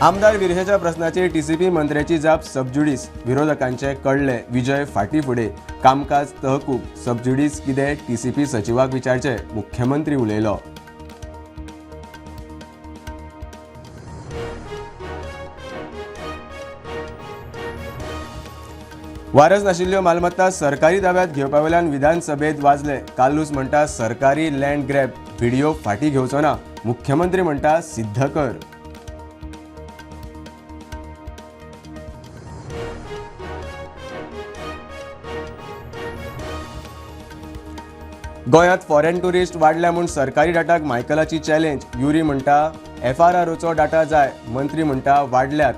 आमदार विरेशाच्या प्रस्नाचेर टीसीपी मंत्र्याची जाप सबज्युडीस. विरोधकांचे कळ्ळे विजय फाटी फुडें. कामकाज तहकूब. सबज्युडीस कितें टीसीपी सचिवाक विचारचे, मुख्यमंत्री उलयलो. वारस नाशिल्ल्यो मालमत्ता सरकारी ताब्यात घेवपा वयल्यान विधानसभेत वाजले. कार्लूस म्हणटा सरकारी लँड ग्रॅब व्हिडिओ फाटी घेवचो ना. मुख्यमंत्री म्हणटा सिद्ध कर. गोंयांत फॉरेन टुरिस्ट वाडल्या म्हूण सरकारी डाटाक मायकलाची चॅलेंज. युरी म्हणटा एफआरआरओचो डाटा जाय. मंत्री म्हणटा वाडल्यात,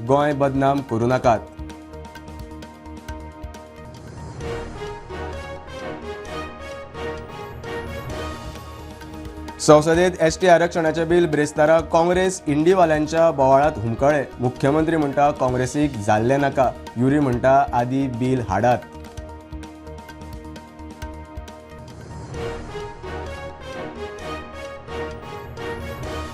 गोंय बदनाम करूं नाकात. संसदेत एसटी आरक्षणाचें बील ब्रेस्तारा काँग्रेस इंडीवाल्यांच्या बोवाळांत हुमकळे. मुख्यमंत्री म्हणटा काँग्रेसीक जाल्लें नाका. युरी म्हणटा आदी बील हाडात.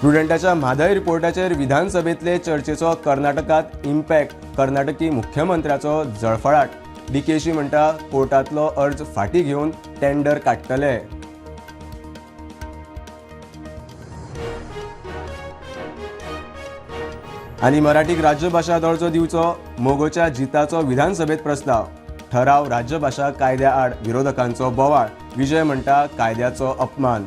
प्रुडंटाच्या म्हादय रिपोर्टाचेर विधानसभेतले चर्चेचो कर्नाटकात इम्पॅक्ट. कर्नाटकी मुख्यमंत्र्याचो जळफळाट. डीकेशी म्हणटा कोर्टांतलो अर्ज फाटी घेवन टेंडर काडटले. आनी मराठीक राज्यभाशा दर्जो दिवचो, मोगोच्या जिताचो विधानसभेत प्रस्ताव. ठराव राज्यभाशा कायद्या आड विरोधकांचो बोवाळ. विजय म्हणटा कायद्याचो अपमान.